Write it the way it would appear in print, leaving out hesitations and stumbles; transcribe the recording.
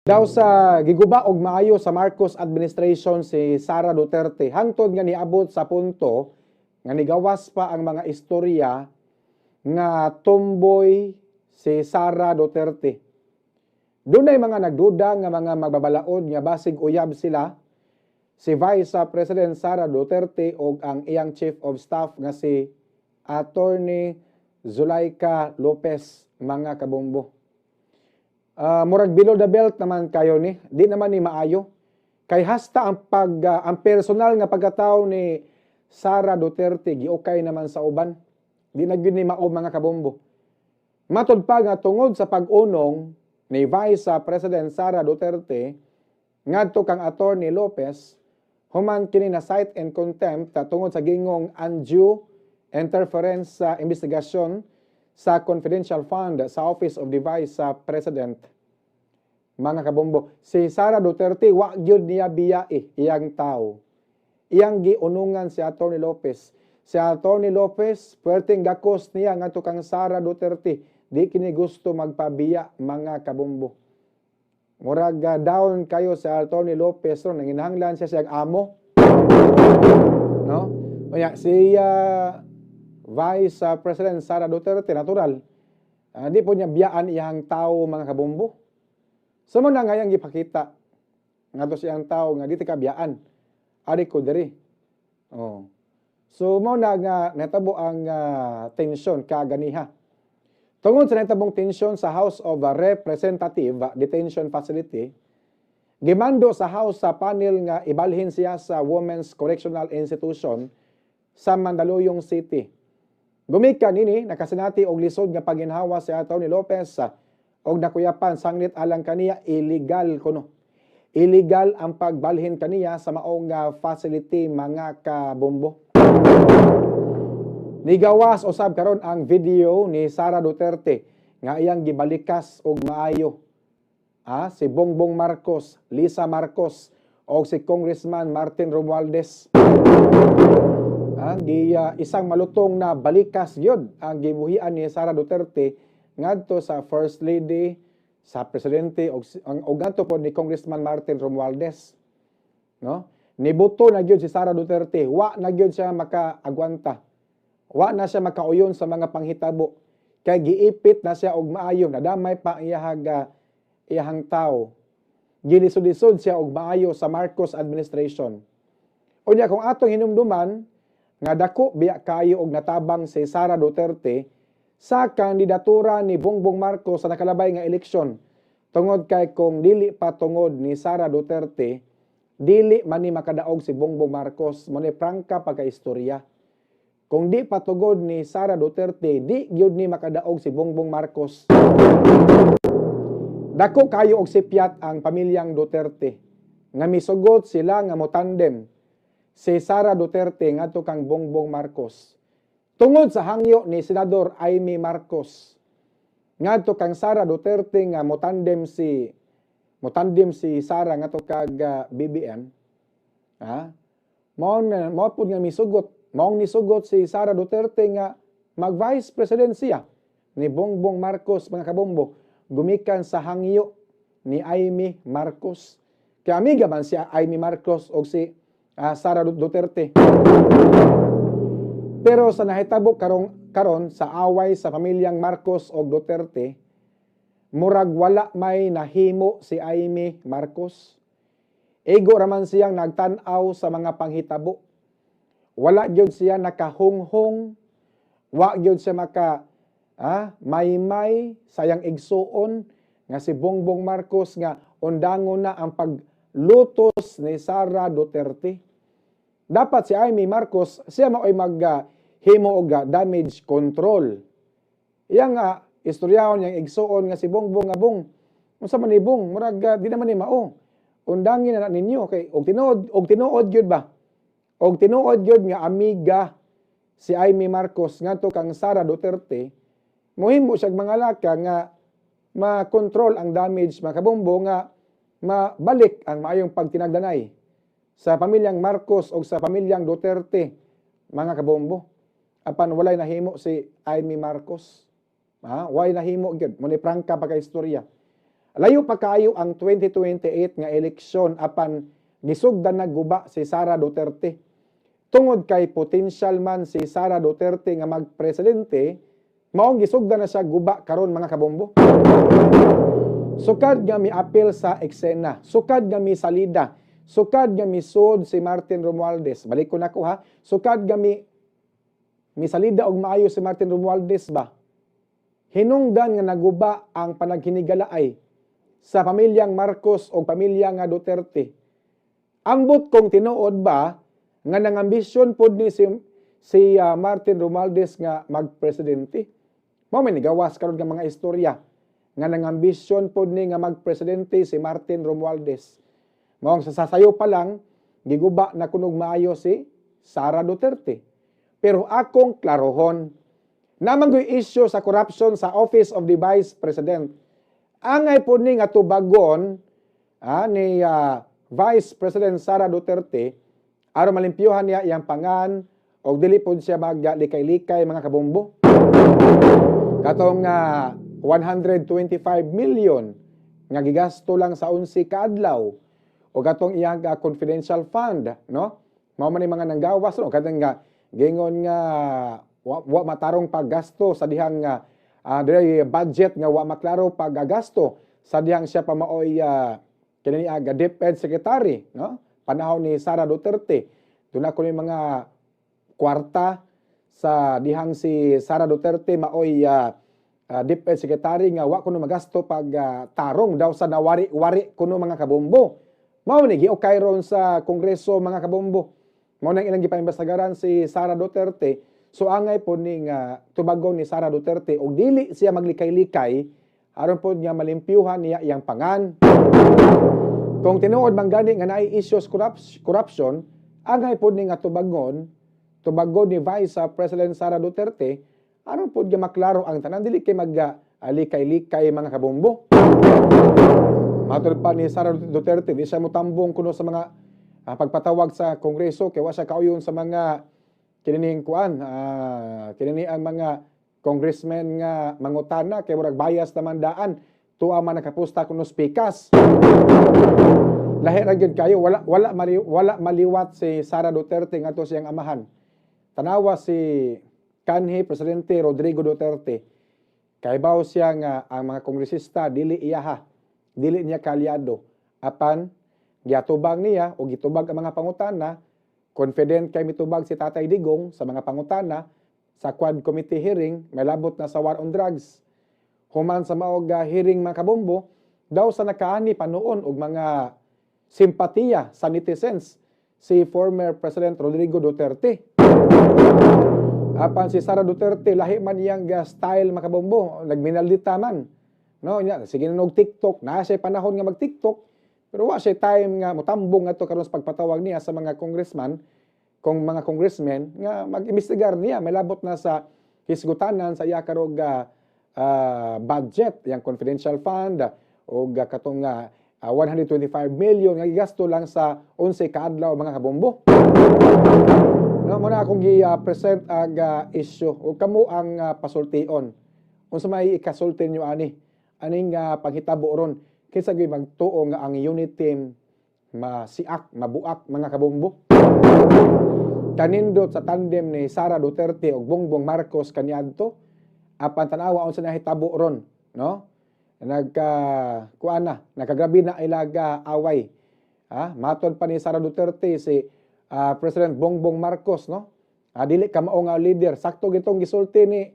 Daw sa giguba og maayo sa Marcos administration si Sara Duterte hangtod nga niabot sa punto nga nigawas pa ang mga istorya nga tomboy si Sara Duterte. Dunay mga nagduda nga mga magbabalaod nga basig uyab sila si Vice President Sara Duterte og ang iyang Chief of Staff nga si Attorney Zuleika Lopez, mga kabombo. Murag below the belt naman kayo ni, di naman ni maayo. Kay hasta ang personal nga pagkatao ni Sara Duterte giukay naman sa uban. Di na gyud ni mao, mga kabombo. Matod pa nga tungod sa pag-unong ni Vice President Sara Duterte ngadto kang Attorney Lopez, human kini na cite in contempt tungod sa gingong undue interference sa investigasyon sa confidential fund sa Office of the Vice President. Mga kabombo, si Sara Duterte wa gyud niya biyai iyang tao. Iyang giunungan si Attorney Lopez. Si Attorney Lopez, puwerteng gakos niya ngadto kang Sara Duterte. Di kini gusto magpabiya, mga kabombo. Murag down kayo sa Attorney Lopez ron, nanginahanglan siya siyang amo. No? Unya si Vice President Sara Duterte, natural, di po niya biyaan iyang tao, mga kabombo. So mao na nga iyang gipakita ngadto sa iyang tao nga di ka biyaan. Ari ko diri. Oh. So mao na nga natabo ang tensyon kaganiha. Tungod sa nahitabong tensyon sa House of Representative Detention Facility, gimando sa House sa panel nga ibalhin siya sa Women's Correctional Institution sa Mandaluyong City. Gumikan nini, nakasinati og lisod nga paginhawa si Atty. Lopez og nakuyapan sanglit alang kaniya illegal kuno. Illegal ang pagbalhin kaniya sa maong facility, mga kabombo. Nigawas usab karon ang video ni Sara Duterte nga iyang gibalikas og maayo. Si Bongbong Marcos, Lisa Marcos og si Congressman Martin Romualdez. Isang malutong na balikas gyud ang gibuhian ni Sara Duterte ngadto sa First Lady, sa presidente og ngadto pod ni Congressman Martin Romualdez. No? Nibuto na gyud si Sara Duterte, wa na gyud siya makaagwanta. Wa na siya makauyon sa mga panghitabo. Kay giipit na siya og maayo, nadamay pa ang iyahang tao. Gilisod-lisod siya og maayo sa Marcos administration. Unya kung atong hinumduman nga dako biya kayo og natabang si Sara Duterte sa kandidatura ni Bongbong Marcos sa nakalabay nga eleksyon. Tungod kay kung dili pa tungod ni Sara Duterte, dili man ni makadaog si Bongbong Marcos, mo ni prangka pagkaistorya. Kung di pa tungod ni Sara Duterte, di gyud ni makadaog si Bongbong Marcos. Dako kayo og sipyat ang pamilyang Duterte nga misugot sila nga motandem si Sara Duterte ngadto kang Bongbong Marcos. Tungod sa hangyo ni Senador Imee Marcos ngadto kang Sara Duterte nga motandem si Sara ngadto kag BBM, ha? Mao na mao pud nga misugot, maong nisugot si Sara Duterte nga mag-vice president siya ni Bongbong Marcos, mga kabombo, gumikan sa hangyo ni Imee Marcos. Kay amiga man si Imee Marcos og si Sara Duterte. Pero sa nahitabo karong karon sa away sa pamilyang Marcos og Duterte, murag wala may nahimo si Imee Marcos. Ego raman siyang nagtan-aw sa mga panghitabo. Wala gyud siya nakahunghong, wa gyud siya maka maymay sayang igsuon nga si Bongbong Marcos nga undangon na ang paglutos ni Sara Duterte. Dapat si Imee Marcos siya mao'y mag himo og damage control. Iya nga istoryahon yang igsuon nga si Bongbong nga, "Bong, unsa man ni Bong, murag di naman ni mao. Undangin na ninyo kay og tinuod gyud ba? Og tinuod gyud nga amiga si Imee Marcos ngadto kang Sara Duterte, muhimo siya mga laka nga makontrol ang damage, mga kabombo, nga mabalik ang maayong pagtinagdanay sa pamilyang Marcos o sa pamilyang Duterte, mga kabombo." Apan walay nahimo si Imee Marcos. Ha? Walay nahimo gyud. Mo ni prangka pagka istorya. Layo pa kaayo ang 2028 nga eleksyon, apan gisugdan nagguba si Sara Duterte. Tungod kay potential man si Sara Duterte nga magpresidente, maong gisugdan na siya guba karon, mga kabombo. Sukad nga miapil sa eksena, sukad nga misalida, sukad nga misud si Martin Romualdez. Balik ko nako ha, sukad nga misalida og maayo si Martin Romualdez ba? Hinungdan nga naguba ang panaghinigalaay sa pamilyang Marcos o pamilya nga Duterte. Ambot kung tinuod ba nga nangambisyon pod ni si Martin Romualdez nga magpresidente. Mao may nigawas karon nga mga istorya nga nangambisyon pod ni nga magpresidente si Martin Romualdez. Mao sa sasayo pa lang giguba na kunog maayo si Sara Duterte. Pero akong klarohon, naa man goy issue sa corruption sa Office of the Vice President. Angay po ni nga tubagon ni Vice President Sara Duterte aron malimpyuhan niya iyang pangan og dili pod siya maglikay-likay, mga kabombo. Katong 125 million nga gigasto lang sa 11 ka adlaw o katong iyang confidential fund, no? Mao man ni mga nanggawas, no, katong nga gingon nga wa matarong paggasto sa dihang nga diri budget nga wa maklaro paggasto sa dihang siya pa maoy kini aga DepEd Secretary, no, panahon ni Sara Duterte. Duna ko ni mga kwarta sa dihang si Sara Duterte maoy DepEd Secretary nga wa kuno magasto pag tarong daw sa nawari-wari kuno, mga kabombo. Mao ni giukay ron sa Kongreso, mga kabombo. Mao nang ilang gipaimbestigaran si Sara Duterte. So angay po ni nga tubagon ni Sara Duterte og dili siya maglikay-likay aron pod nga malimpyuhan niya iyang pangan. Kung tinuod man gani nga naay issues corruption, angay pod ni nga tubagon ni Vice President Sara Duterte aron pod nga maklaro ang tanan, dili kay mag likay-likay, mga kabombo. Matod pa ni Sara Duterte, di siya mutambong kuno sa mga pagpatawag sa Kongreso kay wa siya kauyon sa mga kinining kuan, kinini ang mga congressmen nga mangutana kay murag bias naman daan, tuwa man nakapusta kuno pikas. Lahi ra gyud kayo, wala maliwat si Sara Duterte ngadto siyang amahan. Tanawa si kanhi Presidente Rodrigo Duterte. Kaybaw siya nga ang mga kongresista dili iyaha, dili niya kalyado. Apan giatubang niya o gitubag ang mga pangutana, confident kay mitubag si Tatay Digong sa mga pangutana sa Quad Committee hearing may labot na sa war on drugs. Human sa maog hearing, mga kabombo, daw sa nakaani pa noon og mga simpatiya sa netizens si former President Rodrigo Duterte. Apan si Sara Duterte, lahi man iyang style, mga kabombo, nagminaldita man. No, nya sige na og TikTok, naa siya panahon nga mag-TikTok, pero wa siya time nga motambong ngadto karon sa pagpatawag niya sa mga congressman, kung mga congressmen nga mag-imbestigar niya may labot na sa hisgutanan sa iya karog budget, yang confidential fund o katong 125 million nga gigasto lang sa 11 ka adlaw, mga kabombo. No, mao na akong gi-present ag issue o kamo ang pasultion. Unsa may ikasulti niyo ani? Aning panghitabo ron? Kinsa gyud magtuo nga ang unity team masiak, mabuak, mga kabombo? Kanindot sa tandem ni Sara Duterte ug Bongbong Marcos kaniadto, apan tan-awa unsa nahitabo ron, no? Nagka kuan na, nakagrabe na ilaga away. Ha? Matod pa ni Sara Duterte si President Bongbong Marcos, no? Dili ka mao nga leader. Sakto gitong gisulti ni